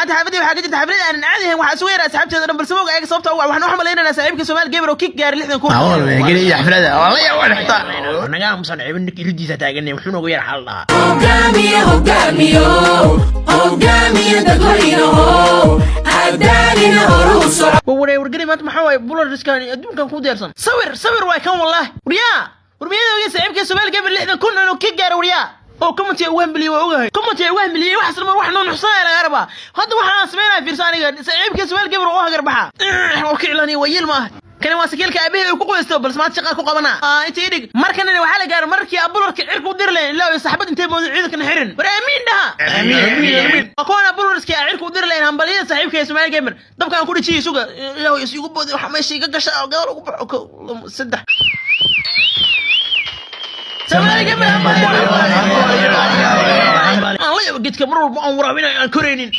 Maanta xaafadii waxaa ka jirta xaflad aanan caadi ahayn. Waxaa isugu yeera asxaabteeda dhan, balse moga ayaga sababta uga waxaan u malaynaynaa saaxiibka Soomaali Gamer oo kick gaaray 60,000. Geli iyo xaflada waa la yaabaa xitaa naga aamusan ceebin ninka iridiisa taaganay wuxuu noogu yar xal dhahaa. Hogaamiye, hogaamiyo, hogaamiye dadweynaho, hadaalina horuu soco. Waree, wargeli, maanta maxaa waaye bulariskan adduunkan ku diyaarsan? Sawir, sawir waay kan wallahi. Waryaa, war miyada ogeen saaxiibka Soomaali Gamer 60,000 inuu kick gaaray? Waryaa, oo comment ugu hambaliyey, waa ogahay comment ugu hambaliyey. Waxaas mar wax noo nuxsanaya laga rabaa. Hadda waxaan sameynaya, fiirso, aniga saaxiibka Soomaali Gamer oo u hagar baxa oo ka iclaaniya waa yeel ma ah. Kani waa sakiilka aabahey uu ku qubaysto, balse maanta shaqaa ku qabana. Inta idhig markanina waxaa la gaaray markii abularka cirka u diri lahayn ilaa iyo saxbad intay moodo ciidankana xirin. War aamiin dhaha. Amiin. Waa kuwan abularski a cirka u diri lahayn hambalyada saaxiibka Soomaali Gamer. Dabkaan ku dhijiyay, suga, ilaa is igu booday. Waxa meesha iga gasha gadaal ugu baxo. Kow, labo, saddex. Soomaali Gamer, aan la yaabo geedka mar walba aan waraabinayo aan koraynin.